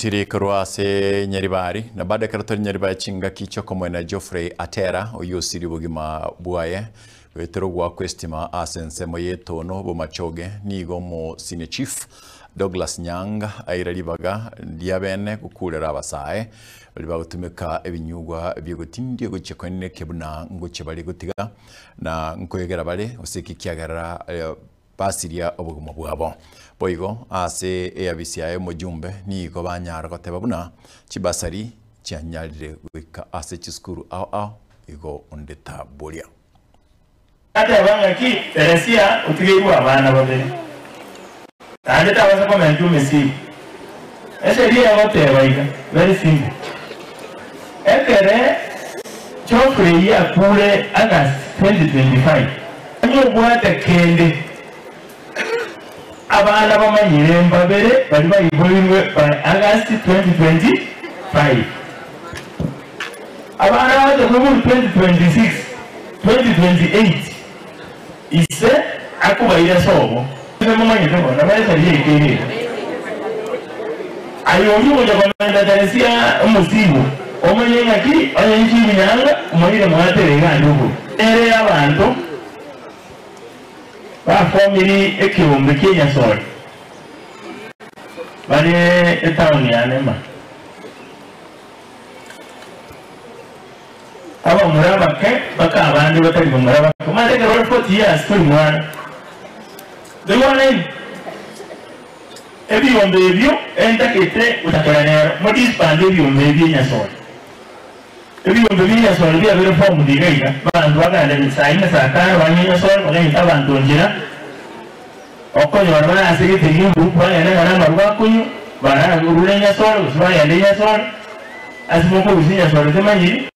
Ontiri korwa ase Nyaribari, na bado ekero tore Nyaribari chingaki chiokomoena Geoffrey Atera oyio osirie obogima bwaye goetera ogoakwa estima ase ensemo y'etono Bomachoge, nigo omo Senior Chief Douglas Nyanga aira ribaga ria bene gokurera abasae baria bagotumeka ebinyugwa biegotindia gochia koenekia buna ngochia bare gotiga na nkoegera bare gose eki kiagerera basiria obogima bwabo. Boigo ase eabisi yaye omojumbe nigo banyara goteba buna chibasari chianyarire goika ase chisukuru ao ao igo onde taboria. Ateba ng'aki Teresia otigeirwe abana babere, naende tabasa komentwa emesigo. Esheria egoteba iga, very simple. Ekere Geoffrey akure August 2025, onye obwate kende, abana bamanyire mbabere baria baiboirwe by August 2025. Abana bagocha koiborwa 2026, 2028, ise akobaira sobo. Inwe momanyete bono, nabo esaria yaito ere iga. Aye oria ogocha komenta Teresia omosiibo, omanye ng'aki onye inche ibinyanga, moire mwatere iga ande oborwa. Ere abanto bafomiri ekeombe ki'enyasore bare etaoni ya Nema. Abamura abake mpaka abande batari bamura bake. Omanyete ekero ore 40 years tori mwana. Toigwana inwe? Ebiombe ebio entagete gochakera rero, mo disband ebiombe ebi enyasore. Ebiombe bia enyasore biabeire formed iga iga, abanto bagende saa ine saa tano banywe enyasore baganyete abanto nchera, okonyora bare ase gete group bagende ng'a namarwa bakonywa, bararure enyasore gose bagende enyasore, ase mokorusia enyasore timanyiri.